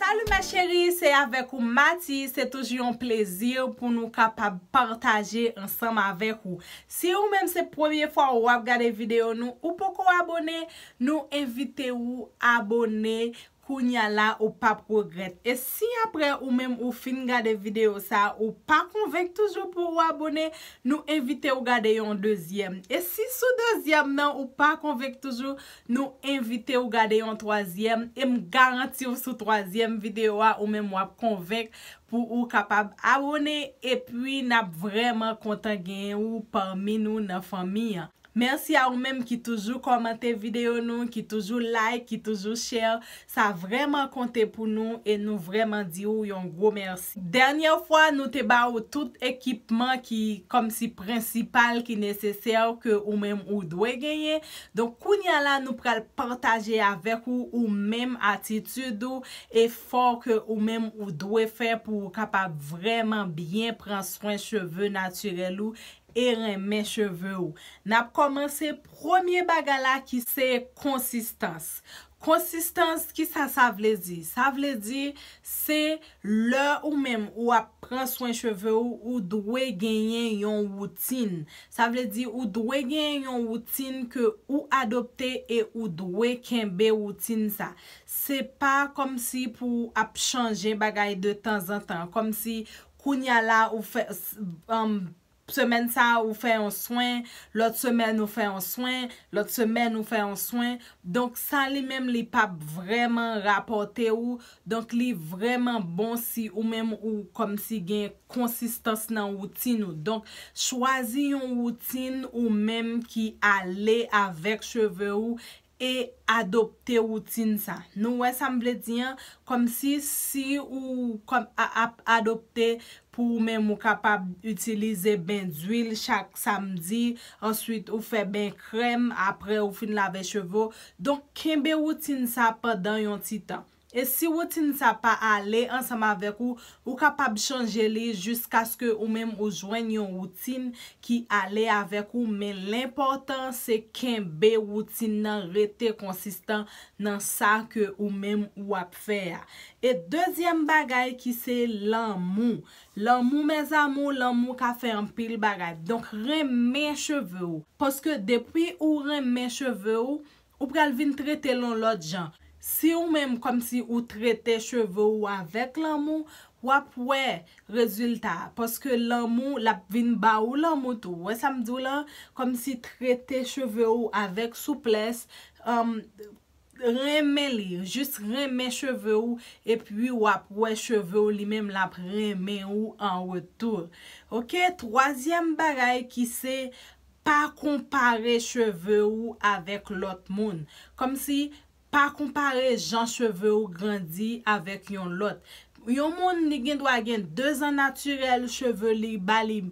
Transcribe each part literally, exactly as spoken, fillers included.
Salut ma chérie, se avèk ou Mati, se toujou yon plezi pou nou kapab pataje ansanm avèk ou. Si ou menm se premye fwa w ap gade videyo nou, ou poko abone, nou envite ou abone kounya la, ou p ap regrèt. E si apre ou menm ou fin gade videyo sa, ou pa konvenk toujou pou ou abone, nou envite ou gade yon dezyèm. E si sou dezyèm nan ou pa konvenk toujou, nou envite ou gade yon twazyèm. E m garanti w sou twazyèm videyo a, ou menm w ap konvenk pou ou kapab abone. Epi n ap vrèman kontan genyen ou pami nou nan fanmi an. Mèsi a ou menm ki toujou kòmante videyo nou, ki toujou like, ki toujou share. Sa vrèman konte pou nou e nou vrèman di ou yon gwo mèsi. Dènyè fwa, nou te ba ou tout ekipman ki kòmsi prensipal, ki nesesè ke ou menm ou dwe genyen. Donk, kounya la, nou pral pataje avèk ou ou menm atitid ou, efò ke ou menm ou dwe fè pou ou kapab vrèman byen pran swen cheve natirèl ou e renmen cheve w. N ap kòmanse premye bagay la ki se konsistans. Konsistans, kisa sa vle di? Sa vle di se lè ou menm ou ap pran swen cheve w, ou dwe genyen yon woutin. Sa vle di ou dwe genyen yon woutin ke ou adopte e ou dwe kenbe woutin sa. Se pa kòmsi pou w ap chanje bagay de tanzantan, kòmsi kounya la ou fè, um, semèn sa ou fè yon swen, lòt semèn ou fè yon swen, lòt semèn ou fè yon swen. Donk sa li menm li p ap vrèman rapòte ou. Donk li vrèman bon si ou menm ou kòmsi gen konsistans nan woutin ou. Donk chwazi yon woutin ou menm ki ale avèk cheve ou e adopte woutin sa. Nou wè sa m vle di an? Kòmsi si ou kòm a, ap adopte pou ou menm ou kapab itilize ben dwil chak samdi, answit ou fè ben krèm, apre ou fin lave cheve w. Donk kenbe woutin sa pandan yon ti tan. E si woutin sa pa ale ansanm avèk ou, ou kapab chanje li jiskaske ou menm ou jwenn yon woutin ki ale avèk ou, men lenpòtan se kenbe woutin nan, rete konsistan nan sa ke ou menm ou ap fè a. E dezyèm bagay ki se lanmou. Lanmou, mes amours, lanmou ka fè anpil bagay. Donk renmen cheve w. Paske depi ou renmen cheve w, ou pral vin trete l yon lòt jan. Si ou menm kòmsi ou trete cheve ou avèk lanmou, w ap wè rezilta a. Paske lanmou, l ap vin ba ou lanmou tou. Wè sa m di w lan? Kòmsi trete cheve ou avèk souplès, um, renmen li, jis renmen cheve ou, epi w ap wè cheve ou li menm l ap renmen ou an retou. Oke, twazyèm bagay ki se pa konpare cheve ou avèk lòt moun. Kòmsi pa konpare jan cheve ou grandi avèk yon lòt. Yon moun li gen dwa gen de zan natirèl, cheve li ba li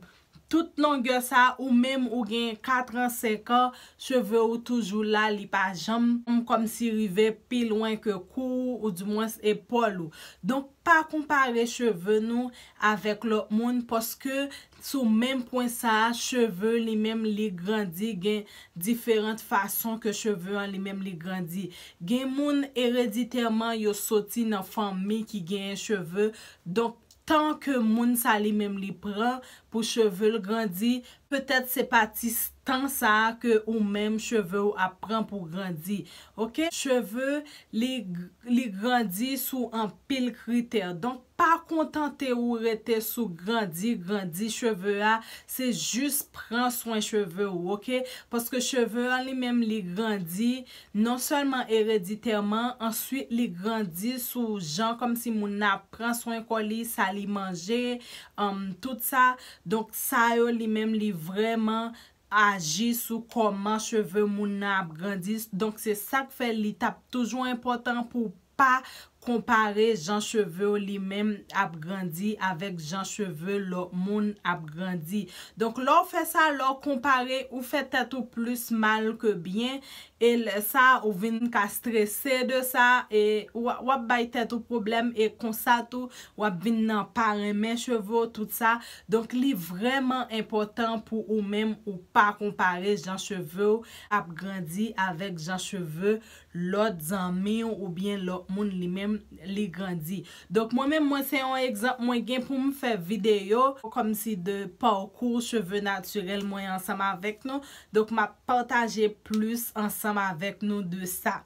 tout longè sa, ou menm ou gen kat an, senk an, cheve ou toujou la, li pa janm kòmsi rive pi lwen ke kou ou, oudimwens epòl ou. Donk pa konpare cheve nou avèk lòt moun, paske sou menm pwen sa a, cheve li menm li grandi, gen diferan fason ke cheve an li menm li grandi. Gen moun ereditèman yo soti nan fanmi ki genyen cheve, donk tan ke moun sa li menm li pran pou cheve l grandi, petèt se pa ti tan sa a ke ou menm cheve w ap pran pou grandi. Oke? Cheve li, li grandi sou anpil kritè. Donk pa kontante ou rete sou grandi, grandi cheve a, se jis pran swen cheve ou, oke? Paske cheve an li menm li grandi non sèlman ereditèman, answit li grandi sou jan kòmsi moun nan ap pran swen kò li, sa li manje, um, tout sa. Donk sa yo li menm li vrèman aji sou kòman cheve moun nan ap grandi. Donk se sa k fè li t ap toujou enpòtan pou pa konpare jan cheve w li menm ap grandi avèk jan cheve lòt moun ap grandi. Donk lè w fè sa, lè w konpare, ou fè tèt ou plis mal ke byen. E lè sa, ou vin ka strese de sa, e w, w ap bay tèt ou pwoblèm, e konsa tou, w ap vin nan pa renmen cheve w, tout sa. Donk li vrèman enpòtan pou ou menm ou pa konpare jan cheve w ap grandi avèk jan cheve lòt zanmi w oubyen lòt moun li menm li grandi. Donk mwen menm, mwen se yon egzanp, mwen gen pou m fè videyo kòmsi de parcours cheveux naturels mwen ansanm avèk nou. Donk m ap pataje plis ansanm avèk nou de sa.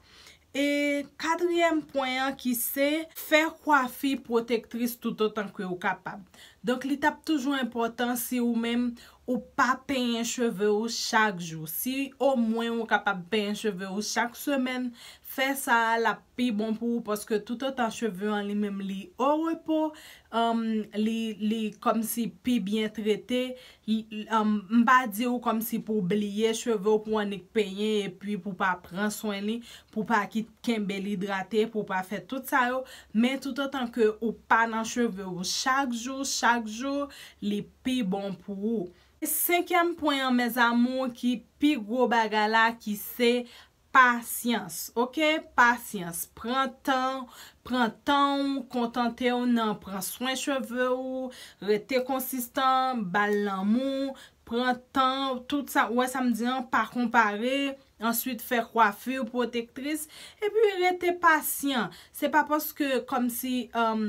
E katriyèm pwen an ki se fè kwafi pwotektris toutotan ke ou kapab. Donk li t ap toujou enpòtan si ou menm ou pa penyen cheve ou chak jou. Si omwen ou kapab penyen cheve ou chak semèn, fè sa a, l ap pi bon pou ou, paske toutotan cheve an li menm li o repo, um, li, li kòmsi pi byen trete. M pa di ou kòmsi pou w bliye cheve w, pou w annik penyen epi pou w pa pran swen li, pou w pa kit kenbe l idrate, pou w pa fè tout sa yo. Men toutotan ke ou pa nan cheve w chak jou, chak jou, li pi bon pou ou. Senkyèm pwen an, mes amours, ki pi gwo bagay la, ki se pasyans, oke? Pasyans. Pran tan, pran tan w, kontante w nan pran swen cheve w, rete konsistan, ba l lanmou, pran tan, tout sa, ou wè sa m di an, pa konpare, answit fè kwafi pwotektris, epi rete pasyan. Se pa paske kòmsi, um,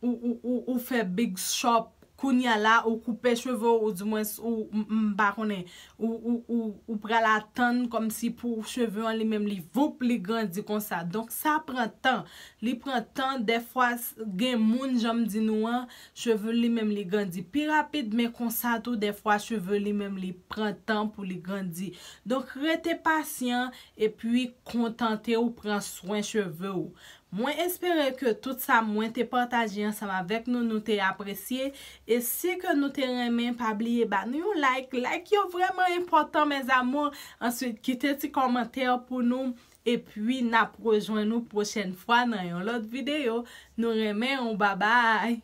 ou, ou, ou, ou fè big shop, kounye a la, ou koupe cheve w, ou di mwen, ou, m, m pa konnen, ou, ou, ou, ou pral atann kòmsi pou cheve an li menm li voup, li grandi konsa. Donk sa pran tan. Li pran tan, dèfwa s- gen moun, jan m di nou an, cheve li menm li grandi pi rapid, men konsa tou, dèfwa cheve li menm li pran tan pou li grandi. Donk rete pasyan epi kontante w pran swen cheve w. Mwen espere ke tout sa mwen te pataje ansanm avèk nou, nou te apresye. E si ke nou te renmen, pa bliye ba nou yon like. Like yo vrèman enpòtan, mes amours. Answit, kite ti kòmantè pou nou. Epi n ap rejwenn nou pwochèn fwa nan yon lòt videyo. Nou renmen w, babay!